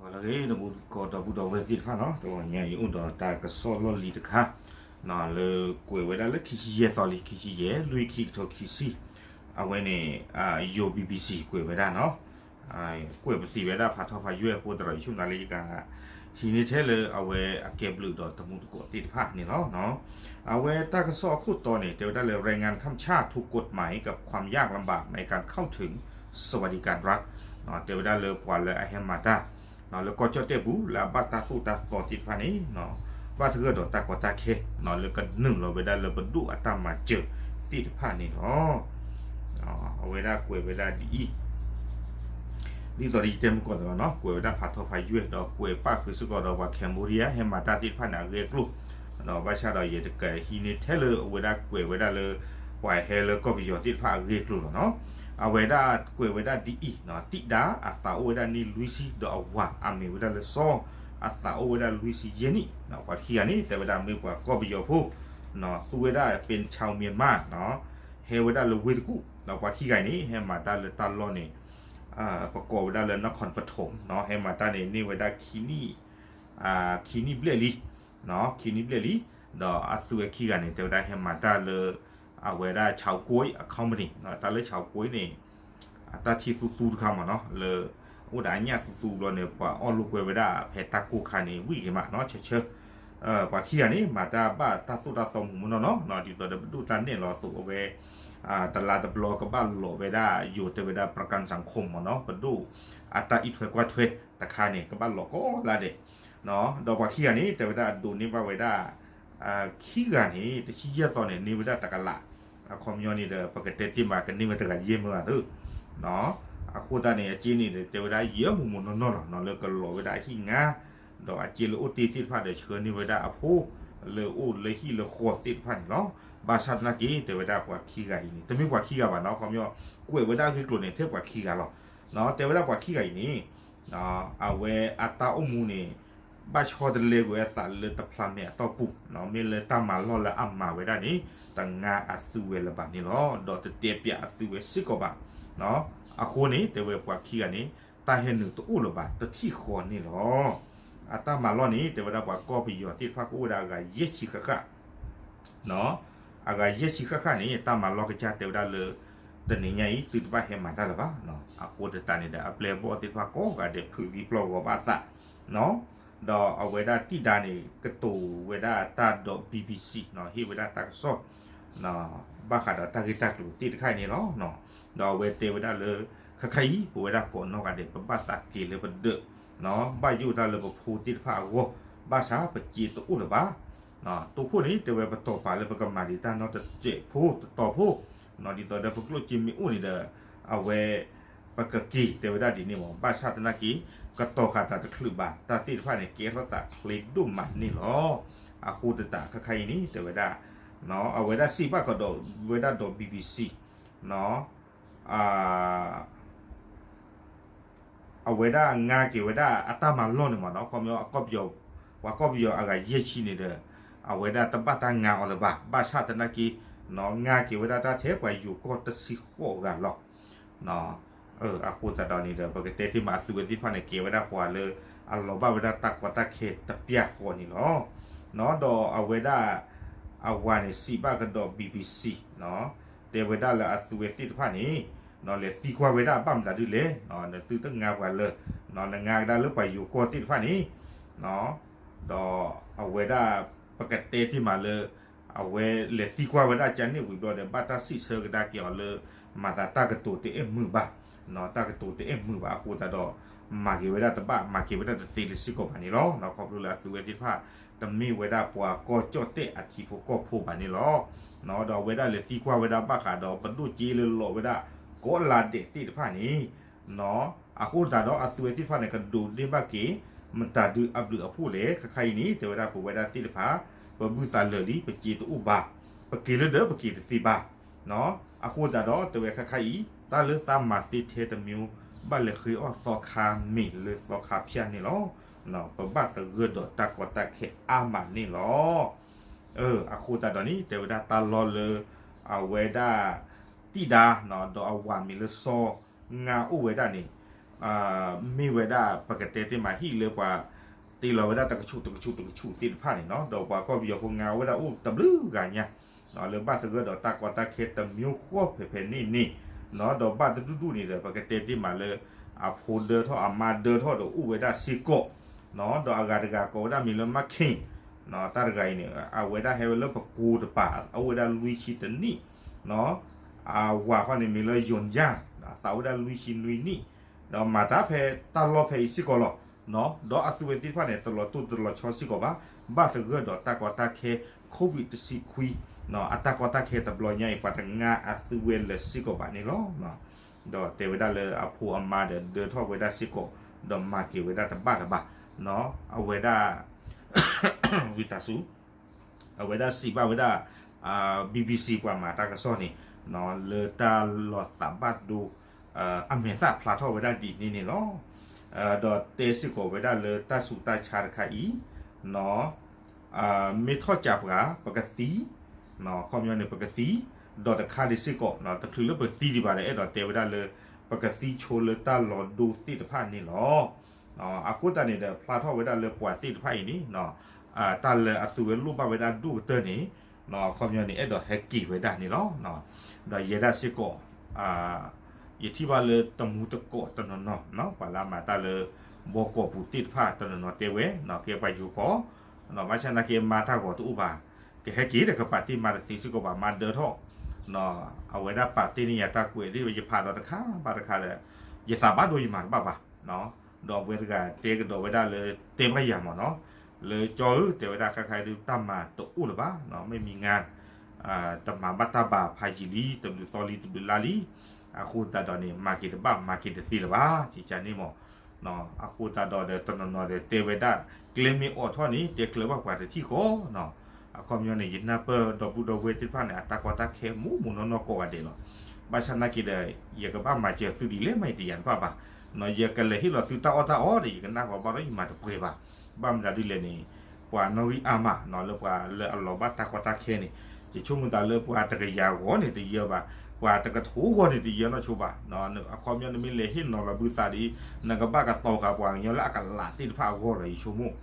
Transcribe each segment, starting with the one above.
ဂီၤလၢအဂ့ၤ ဒီးဘူးကီးဒီပုၢ်ဒီဝဲၢ်သ့ၣ်တဖၣ်နီၤ, တဂီၤညါအံၤအိၣ်ဒီးတၢ်ကစီၣ်လီၢ်လံၤတခါ လၢကွဲးဝဲဒၣ်လၢခံဆံယဲၢ်သီလံ, ခံဆံယဲၢ် လွံၢ်ခံကထိခံဆံ, အဝဲန့ၣ် ယိၤ BBC ကွဲးဝဲဒၣ်နီၤ, ကွဲးပသံးဝဲဒၣ်ဖးထီဖးယွဲၢ်အဃိသတးဒီး ယဆိကမိၣ်လၢယက ဟံးန့ၢ်ထဲလၢအဝဲအကဲဘျုးဒီးတမူတကိးသ့ၣ်တဖၣ်န့ၣ်လီၤ. အဝဲတၢ်ကစီၣ်အခိၣ်တီန့ၣ် တဲဝဲဒၣ်လၢ แรงงานข้ามชาติถูกกฎหมายกับความยากลำบากในการเข้าถึงสวัสดิการรัฐ တဲဝဲဒၣ်လၢပှၤလၢအဟဲမၤတၢ် လၢကီၢ်ကၠီၣ်တဲၣ်ပူၤ လၢအဘၣ်တၢ်သိၣ်တၢ်သီသ့ၣ်တဖၣ်န့ၣ် ဘၣ်သဂၢၢ်ဒီးတၢ်ကီတၢ်ခဲ လၢကနုာ်လီၤဝဲဒၣ်လၢပဒိၣ်အတၢ်မၤစၢၤသ့ၣ်တဖၣ်န့ၣ်လီၤ. အဝဲဒၣ်ကွဲးဝဲဒၣ်ဒ်အံၤ ဒ်သိးဒီးယတဲမုၢ်ကီၢ်သးလီၤနီၤ, ကွဲးဝဲဒၣ်ဖးထီဖးယွဲၢ် ဒီးကွဲးပၣ်ဃုာ်စ့ၢ်ကီးဒီးပှၤ Cambodia ဟဲမၤတၢ်သ့ၣ်တဖၣ်န့ၣ် အဂ့ၢ်အကျိၤ, ဒီးဘၣ်ဆၣ်ဒီးယတကဟံးန့ၢ်ထဲလၢအဝဲဒၣ်ကွဲးဝဲဒၣ်လၢ ပှၤဟဲလၢကီၢ်ပယီၤသ့ၣ်တဖၣ်အဂ့ၢ်အကျိၤလီၤနီၤ. အဝဲဒၣ်ကွဲးဝဲဒၣ်ဒ်အံၤ, တံၣ်ဒါအသးအိၣ်ဝဲဒၣ်နံၣ်လွံၢ်ဆံ ဒီးအဝၤအမံၤဝဲဒၣ်လၢစီၤ အသးအိၣ်ဝဲဒၣ်လွံၢ်ဆံယဲၢ်နံၣ်, ပှၤခံဂၤန့ၣ် တဲဝဲဒၣ်မ့ၢ်ပှၤကီၢ်ပယီၤဖိ သူဝဲဒၣ် เป็นชาวเมียนมา နီၤ, ဟဲဝဲဒၣ်လၢဝ့ၢ်တကူၣ်, ဒီးပှၤခံဂၤအံၤန့ၣ် ဟဲမၤတၢ်လၢတၢ်လီၢ်န့ၣ် ပကိးဝဲဒၣ်လၢ นครปฐม နီၤ, ဟဲမၤတၢ်န့ၣ် န့ၢ်ဝဲဒၣ်ခံနံၣ် ခံနံၣ်ဘျဲၣ်လံ, ခံနံၣ်ဘျဲၣ်လံ, ဒီးအသုဝဲခံဂၤန့ၣ် တဲဝဲဒၣ်ဟဲမၤတၢ်လၢ အဝဲဒၣ် ชาวก๊วย အ company တၢ်လၢ ชาวก๊วย န့ၣ် အတၢ်ထံၣ်သူသူတခါမးနီၤ, လၢ အိၣ်ဒီးအညၣ်သူသူဘျီန့ၣ် ပှၤအီၣ်လိာ်ကွဲဝဲဒၣ်ဖဲတၢ်ကိၢ်ခါန့ၣ် ဝံၣ်ဂ့ၤမးနီၤ, ဆၢဆၢ ပှၤခံဂၤန့ၣ် မၤတၢ်ဘၣ်တၢ်သိၣ်တၢ်သီမုၢ်မုၢ်နီၢ်နီၢ်နီၤ, ဒ်သိးဒီးပဒိၣ်တၢ်နဲၣ်လီၤအသိး အဝဲ တလါတဘျီကဘၣ်လိးဝဲဒၣ် ယိၤတဲဝဲဒၣ် ประกันสังคม မးနီၤ, ပဒိၣ်အတၢ်အံးထွဲကွၢ်ထွဲတခါန့ၣ် ကဘၣ်လိးကိးလါဒဲး, ဒီးပှၤခံဂၤန့ၣ် တဲဝဲဒၣ်အဒိးန့ၢ်ဘၣ်ဝဲဒၣ် ခံဂၤန့ၣ် တဆံယဲၢ်သီန့ၣ် န့ၢ်ဝဲဒၣ်တကလး, အခီပညီန့ၣ်ဒီး ပကတဲတ့ၢ်မး ကန့ၢ်ဝဲတဂၤယဲၢ်မၢဂၤသၢ အဃိသတးန့ၣ် အစ့န့ၣ်ဒီး တဲဝဲဒၣ်ယဲၢ်မုၢ်မုၢ်နီၢ်နီၢ်လီၤနီၤ, လၢကလိးဝဲဒၣ်အဟံၣ်ငါ, ဒီးအစ့လၢအိၣ်တ့ၢ်သ့ၣ်တဖၣ်ဒီး ဆှၢန့ၢ်ဝဲဒၣ်အဖိ လၢအိၣ်လၢဟံၣ်လၢဃီသ့ၣ်တဖၣ်န့ၣ်လီၤ. ဘၣ်ဆၣ်သနာ်က့ တဲဝဲဒၣ်ပှၤခံဂၤအံၤန့ၣ် တမ့ၢ်ပှၤခံဂၤဘၣ်နီၤ, အခီပညီ ကွဲးဝဲဒၣ်အဂ့ၢ်အကျိၤန့ၣ် ထဲပှၤခံဂၤလီၤ. တဲဝဲဒၣ်ပှၤခံဂၤအံၤန့ၣ် အဝဲအတၢ်အိၣ်မူန့ၣ် ဘၣ်ဆီတလဲကွံာ်အသးလၢတဖျါမဲာ်အတီၢ်ပူၤ, မ့ၢ်လၢတၢ်မၤလီၢ်လၢအမၤဝဲဒၣ်န့ၣ် တငါအသုဝဲလၢၤဘၣ်န့ၣ်လီၤ, ဒီးတတဲပၠးအသုဝဲစ့ၢ်ကီးဘၣ်. အဃိန့ၣ် တဲဝဲပှၤခံဂၤန့ၣ် တၢ်ဟဲနုာ်တအိၣ်လၢၤဘၣ် တထံၣ်ဃီန့ၣ်လီၤ. အတၢ်မၤလီၢ်န့ၣ် တဲဝဲဒၣ်ပှၤကီၢ်ပယီၤသ့ၣ်တဖၣ်ကအိၣ်ဝဲဒၣ်အဂၤယဲၢ်ဆံဃၣ်ဃၣ် အဂၤယဲၢ်ဆံဃၣ်ဃၣ်န့ၣ် တၢ်မၤလီၢ်ကစၢ်တဲဝဲဒၣ်လၢ တနံၤညါအံၤ သုတဘၣ်ဟဲမၤတၢ်လၢၤဘၣ်. အဃိသတးန့ၣ်ဒီး အပျဲၢ်အဘီၣ်သ့ၣ်တဖၣ်ကိးဂၤဒဲး ဖုးလံပျီၢ်ဂီၤဘၣ်အသး ဒီးအဝဲဒၣ်တံၢ်ဒါန့ၣ် ကတိၤဝဲဒၣ်တၢ်ဒီး BBC ဟ့ၣ်ဝဲဒၣ်တၢ်ကစီၣ် ဘၣ်ဃးဒီးတၢ်ဂ့ၢ်တၢ်ကျိၤသ့ၣ်တဖၣ်န့ၣ်လီၤ. ဒီးအဝဲတဲဝဲဒၣ်လၢ ခဲခါအံၤ ပဝဲဒၣ်ကိးနီၢ်ဂၤဒဲး ပဘၣ်သးက့ၤလၢပဒၢး ဘၣ်ယိၣ်တၢ်လၢပဖိသ့ၣ်တဖၣ်အဂီၢ် ဘၣ်ဆၣ်ပစ့တအိၣ်လၢၤဘၣ်. တိခိၣ်န့ၣ် တဲဝဲပတီၢ်ပာ်လၢပကမၤဒံးတၢ်နီတစဲးဖိတတီၤဖိ, ဒ်သိးဒီးပကျိၣ်စ့မ့ၢ်အိၣ်န့ၣ်ဒီး အဝဲ ပကက့ၤတဲဝဲဒၣ်ဒ်န့ၣ်မး, ဘၣ်ဆၣ်သနာ်က့ ကတီၤဃာ်သးတချုးဘၣ် တၢ်သ့ၣ်တဖၣ်န့ၣ် ကဲထီၣ်သးချ့ဒိၣ်မးန့ၣ်လီၤ. အဃိသတးခဲခါအံၤန့ၣ် တဲဝဲဒၣ် အဝဲဒၣ်စံးဘၣ်ကဒီးဝဲဒၣ်ဒီး BBC အဝဲဒၣ်ငါက့ၤဝဲဒၣ်အတၢ်မၤလီၢ်န့ၣ်မးနီၤ, ခီပညီ ပှၤကီၢ်ပယီၤအဂၤယဲၢ်ဆံန့ၣ်ဒီး အဝဲဒၣ်တဘၣ်တၢ်ငါအီၤလၢၤဘၣ်, ဘၣ်ဆၣ်သနာ်က့ ငါက့ၤဝဲဒၣ်တၢ်ထဲပှၤယိၤကီၢ်တဆံဃိးဂၤလီၤ. အဃိသတးဒီးန့ၣ်ဒီး ပကတဲတ့ၢ်မးအသုဝဲသ့ၣ်တဖၣ်န့ၣ် ကဲဝဲဒၣ်ပှၤလၢအလီၤဘၣ်ဝဲဒၣ်တၢ်ကီတၢ်ခဲတပျၢ်ဃီန့ၣ်လီၤ. ဒီးအဝဲဒၣ် အဝၤန့ၣ် စံးဘၣ်ကဒီး BBC တဲဝဲဒၣ်လၢအသုဝဲသ့ၣ်တဖၣ်န့ၣ် လဲၤသံကွၢ်ဝဲဒၣ်ဘၣ်မတၤဒ်လဲၣ်, နသုတငါပှၤလၢၤ, နငါကဒါလၢပှၤယိၤကီၢ်သ့ၣ်တဖၣ်န့ၣ် ဒီးအဝဲဒၣ် ပကတဲတ့ၢ်မးလၢ အဝဲလဲၤသံကွၢ်ဝဲဒၣ်ကန့ၣ်ဝံၤဘျီဒီး ဘၣ်တၢ်စံးဆၢကဒါက့ၤအီၤလၢ မၤသးတၢ်ကတိၤတအဲၣ်မုာ်ဘၣ်, တၢ်ကတိၤတအဲၣ်မုာ်ဘၣ်အဃိသတးဒီး မၤက့ၤဝဲဒၣ်တဘၣ် မၤက့ၤဝဲဒၣ်တသ့လၢၤစ့ၢ်ကီးဘၣ်န့ၣ်လီၤ. ခီဖျိလၢအသုဝဲသ့ၣ်တဖၣ် တမ့ၢ်ဝဲဒၣ်ပှၤကီၢ်ကၠီၣ်တဲၣ်အထံဖိကီၢ်ဖိဘၣ်န့ၣ်လီၤ. ဒီးအဝဲဒၣ်လဲၤသံကွၢ်ဝဲဒၣ်ဘၣ်ဃးဒီးပဒိၣ်စ့လၢလိးဝဲဒၣ်ကိးလါဒဲးသ့ၣ်တဖၣ်န့ၣ် အဃိသတးဒီးအသုဝဲသ့ၣ်တဖၣ်န့ၣ် ကဒိးန့ၢ်ဘၣ်က့ၤ မတၤဒုးအဘျုးအဖှိၣ်လဲၣ်. ခဲခါအံၤန့ၣ် တဲဝဲဒၣ်ပဝဲဒၣ်သ့ၣ်တဖၣ် ပဘုသးလၢာ်လံ ပစ့တအိၣ်ဘၣ်, ပက့ၤလၢဒၢးပက့ၤတသ့ဘၣ်. အဃိသတးဒီးတဲဝဲခဲခါအံၤ တၢ်လၢသးမၤသ့ထဲတမံၤ ဘၣ်လဲၤဃ့အီၣ်သီခါမ့ၢ်လၢသီခါဖၠၣ်န့ၣ်လီၤ. ပဘၣ်သဂၢၢ်ဒီးတၢ်ကီတၢ်ခဲအါမးန့ၣ်လီၤ. အဃိသတးဒီးန့ၣ် တဲဝဲဒၣ်တၢ်လီၢ်လၢ အဝဲဒၣ် တံၢ်ဒါ ဒီးအဝၤမံၤလၢစီၤ ငါအိၣ်ဝဲဒၣ်န့ၣ် မ့ၢ်ဝဲဒၣ်ပကတဲတ့ၢ်မးဟံၣ်လၢပှၤတ့လီၤဝဲဒၣ်တကဆူးတကဆူးတကဆူးသ့ၣ်တဖၣ်န့ၣ်နီၤ, ဒီးပှၤကီၢ်ပယီၤဖိငါဝဲဒၣ်အိၣ်တဘျုးဂၤညါ လၢဘၣ်သဂၢၢ်ဒီးတၢ်ကီတၢ်ခဲတမံၤဃီဖဲဖဲန့ၣ်န့ၣ်နီၤ, ဒီးဘၣ်တဒူၣ်ဒူၣ်န့ၣ်ဒီး ပကတဲတ့ၢ်မးလၢ အဖိဒၢထီၣ်အမါဒၢထီၣ်ဒီးအိၣ်ဝဲဒၣ်စ့ၢ်ကီးနီၤ, ဒီးအဂၤတဂၤကိးဝဲဒၣ်မံၤလၢမးခ့ၣ်နီၤ, တၢ်တဂၤအံၤန့ၣ် အဝဲဒၣ်ဟဲဝဲလၢပကိတပၤ အိၣ်ဝဲဒၣ်လွံၢ်ဆံတနံၣ်နီၤ, အဝၤခီန့ၣ်မံၤလၢယိၤယၣ် သးဝဲဒၣ်လွံၢ်ဆံနွံနံၣ်, ဒီးမၤတၢ်ဖဲတၢ်လီၢ်ဖဲအံၤစ့ၢ်ကီးလီၤ. ဒီးအသုဝဲသ့ၣ်တဖၣ်န့ၣ် တလီၤတိၢ်တလီၤဆီစ့ၢ်ကီးဘၣ်, ဘၣ်သဂၢၢ်ဒီးတၢ်ကီတၢ်ခဲ COVID တဆံခွံ, အတၢ်ကီတၢ်ခဲတဘျီညါအံၤ ပှၤတငါအသုဝဲလၢၤစ့ၢ်ကီးဘၣ်န့ၣ်လီၤ. ဒီးတဲဝဲဒၣ်လၢအဖိအမါဒီးဒၢထီၣ်ဝဲဒၣ်စ့ၢ်ကီး, ဒီးမၤက့ၤဝဲဒၣ်တဘၣ်တဘၣ်, အဝဲဒၣ် ဝံသးစူၤ အဝဲဒၣ်စံးဘၣ်ဝဲဒၣ် BBC ပှၤမၤတၢ်ကစီၣ်န့ၣ် လၢတၢ်လီၤသးဘၣ်ဒိ အမဲာ်သၣ်ဖျါထီၣ်ဝဲဒၣ်ဒ်န့ၣ်န့ၣ်လီၤ. ဒီးတဲစ့ၢ်ကီးဝဲဒၣ်လၢတၢ်ဆူးတၢ်ဆါတခါအံၤ မ့ၢ်ထီၣ်ကးပှၤ ပကသံ, ခီပညီန့ၣ် ပကသံ, ဒီးတခါဒံးစ့ၢ်ကီး တချုးလၢပသံဒံးဘၣ်ဒီး အဲၣ်ဒိးတဲဝဲဒၣ်လၢ ပကသံဆိလၢတၢ်လီၤဒိသ့ၣ်တဖၣ်န့ၣ်လီၤ. အဃိသတးန့ၣ်ဒီး ဖျါထီၣ်ဝဲဒၣ်လၢပှၤသ့ၣ်တဖၣ်အံၤန့ၣ် တၢ်လၢအသုဝဲလိၣ်ဘၣ်ဝဲဒၣ်ဒိၣ်ကတၢၢ်န့ၣ် ခီပညီန့ၣ် အဲၣ်ဒိးဟဲက့ၤဝဲဒၣ်န့ၣ်လီၤ. ဒီးယဲဒၣ်စ့ၢ်ကီး ယထံၣ်ဘၣ်လၢတမူတကိးတနီၤနီၤ ပှၤလၢအမၤတၢ်လၢ ဘီကီၢ်ပူၤသ့ၣ်တဖၣ်တနီၤနီၤတဲဝဲ ကဲပှၤယိၤကီၢ် ဘၣ်ဆၣ်နာ်က့မါတၢ်ဂီၤတအိၣ်ဘၣ်, ကဟဲက့ၤဒီးကပာ်တ့ၢ်မါတသ့စ့ၢ်ကီးဘၣ် မါဒၢထီၣ်, အဝဲဒၣ်ပာ်တ့ၢ်န့ၢ်ယၤတၢ်ကွဲးသ့ၣ် ယဖးဒီးတခါဘၣ်တခါဒီး ယသးဘၣ်ဒိယမၤတဘၣ်ဘၣ် ဒီးအဝဲတဂၤတဲကဒီးဝဲဒၣ်လၢ တဲဘၣ်ယၤမးနီၤ, လၢကၠီဧၢ တဲဝဲဒၣ်ခါခါဒုးတၢ်မၤတအိၣ်လၢၤဘၣ်, မ့ၢ်မံၤငါ တမၤဘၣ်တၢ်ဘၣ်ဖးယံာ်လံ တဘျုးသီလံ တဘျုးလါလံ, အဃိသတးဒီးန့ၣ် မၤက့ၤတဘၣ် မၤက့ၤတသ့လၢၤဘၣ် ကကန့ၣ်မး, အဃိသတးဒီးဒီးတနီၤနီၤဒီးတဲဝဲဒၣ် ကျဲမ့ၢ်အိးထီၣ်န့ၣ် တဲကျၢၤဘၣ်ပှၤတထံၣ်ဃီနီၤ, အခီပညီန့ၣ် ယနၢ်ပၢၢ်ဒီပုၢ်ဒီဝဲၢ်သ့ၣ်တဖၣ်န့ၣ် အတၢ်ကီတၢ်ခဲမူးမူးနီၢ်နီၢ်ကိးဂၤဒဲးလီၤ, ဘၣ်ဆၣ်နာ်က့ဒီး ယကဘၣ်မၤစၢၤသုဒ်လဲၣ်မး ယတယာ်တဘၣ်ဘၣ်, ယကလဲၤဟ့ၣ်လီၤသုတၢ်အီၣ်တၢ်အီဒီး ယကနၣ်ဃီဘၣ်ဒီးယမၤတပှဲၤဘၣ်, ဘၣ်မနုၤဒ်လဲၣ်န့ၣ် ပှၤနီၣ်ဂံၢ်အါမး လၢပှၤလၢအလီၤဘၣ်တၢ်ကီတၢ်ခဲန့ၣ်, ယဆိကမိၣ်သးလၢပှၤတကယၤဂီၤန့ၣ်တယၢဘၣ်, ပှၤတကထိဂီၤန့ၣ်တယၢနီၢ်ဆိဘၣ်, အခီပညီနမ့ၢ်လဲၤဟ့ၣ်နီၤလီၤဘုသးဒီး နကဘၣ်ကတီၤဃာ်ပှၤကညီလၢအကလးသ့ၣ်တဖၣ်အဂီၢ်လီၤ ယဆိကမိၣ်,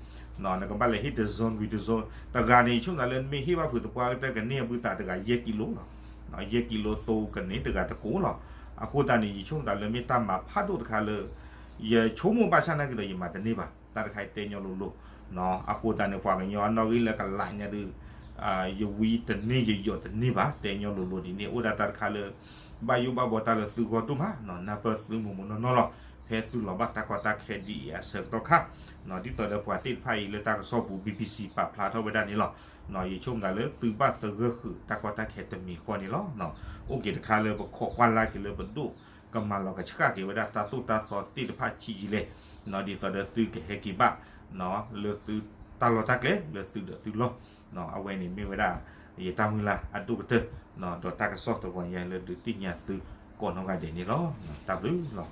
နကဘၣ်လဲၤဟ့ၣ်တ zone ဝံၤတ zone တဂၤန့ၣ် ယဆိကမိၣ်သးလၢနမ့ၢ်ဟ့ၣ်ဘၣ်ဖုးသပှၢ်ကတၢၢ်ကန့ၢ်အဘုသးတဂၤယဲၢ်ကံလိလီၤ, ယဲၢ်ကံလိသိကန့ၢ်တဂၤတကိးလီၤ, အဃိသတးန့ၣ် ယဆိကမိၣ်သးလၢမ့ၢ်တၢ်မၤဖးဒိၣ်တခါလၢ ယဆိကမိၣ်ဘၣ်ဆၣ်နာ်က့ဒီးယမၤတန့ၢ်ဘၣ်, တၢ်တခါအံၤတဲညီလိၤလိၤ, အဃိသတးန့ၣ် ပှၤကညီအနီၣ်ဂံၢ်လၢကလးညါဒုး ယဝံတန့ၢ်ယယီၣ်တန့ၢ်ဘၣ်, တဲညီလိၤလိၤဒ်န့ၣ် အိၣ်ဒၣ်တၢ်တခါလၢ ဘၣ်ယိၣ်ဘၣ်ဘှီတၢ်လၢသုဂီၢ်ဒိၣ်မး, နၢ်ပၢၢ်သုမူးမူးနီၢ်နီၢ်လီၤ, ဖဲသုလီၤဘၣ်တၢ်ကီတၢ်ခဲဒ်အံၤအဆၢကတီၢ်ခါ, ဒ်သိးဒီးပှၤသ့ၣ်တဖၣ်အံၤလၢတၢ်ကစီၣ်ပူၤ BBC ပာ်ဖျါထီၣ်ဝဲဒၣ်န့ၣ်လီၤ, ယဆိကမိၣ်သးလၢသုဘၣ်သဂၢၢ်ဃုာ်တၢ်ကီတၢ်ခဲတမံၤဃီန့ၣ်လီၤ, အိၣ်က့ၤတခါလၢပခိးကွၢ်လၢ်က့ၤလၢပဒိၣ်ကမၤလီၤကဆှၣ်က့ၤဝဲဒၣ်တၢ်သိၣ်တၢ်သီသ့ၣ်တဖၣ်ဆံးယံာ်လဲၣ်, ဒ်သိးဒီးသုကဟဲက့ၤဘၣ် လၢသုတၢ်လီၢ်တၢ်ကျဲလၢသုဒီးသုလီၢ်, အဝဲန့ၣ်မ့ၢ်ဝဲဒၣ် ယတၢ်မုၢ်လၢ်အဒိၣ်ကတၢၢ်, ဒီးတၢ်ကစီၣ်တဂီၤညါလၢဒုးသ့ၣ်ညါသုကိးနီၢ်ဂၤဒဲးန့ၣ်လီၤ, တၢ်ဘျုးလီၤ.